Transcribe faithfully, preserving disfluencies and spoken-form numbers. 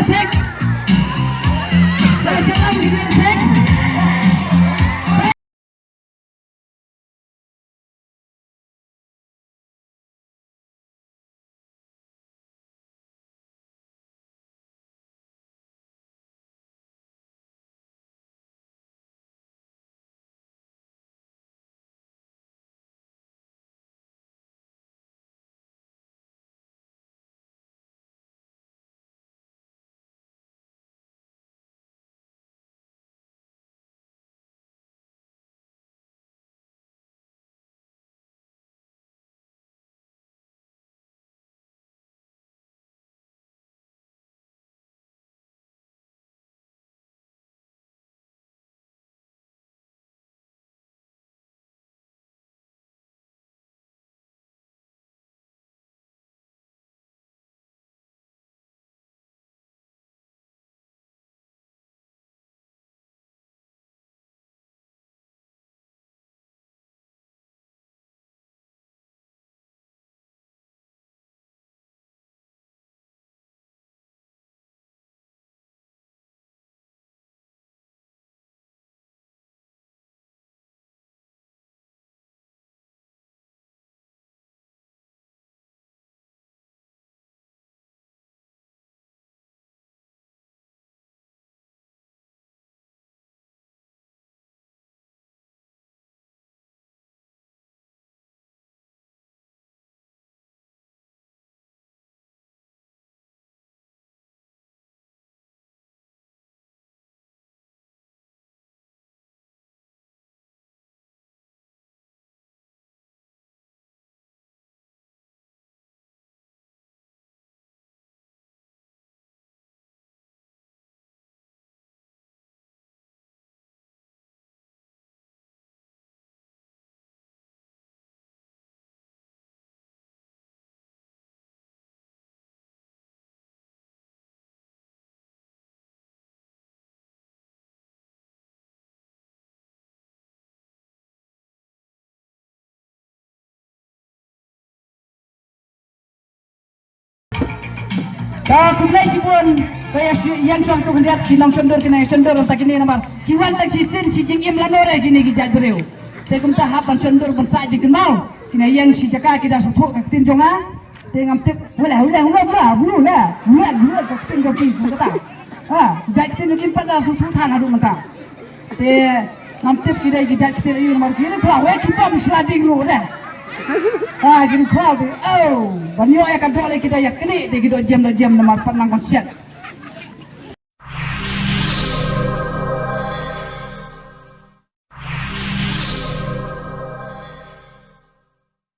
Check. Dah jalan video check. Ka khublei shibun. Ka ïa shi ïeng shong tu khyndiat ki nongshondur kine shondur ta kine namar ki wan ta shisien shi jingim lano re kine ki jait briew. Te kumta hap ban shondur ban sah jingkynmaw. Kine ïeng shi jaka ki da sngewthuh ka ktien jong nga. Te ngam tip wala wala wala wala wala wala wala ka ktien jong ki kumta. Ha, jait ktien jong ki pat da sngewthuh than haduh mynta. Te ngam tip ki dei ki jait ktien aïu namar ki ri khlaw wei ki pom sla ding ruh de. Ha, ki ri khlaw de. Oh, ban ïoh ïa ka doh lei ki dei ïa kane de ki doh jem doh jem namar pat nang ban shet.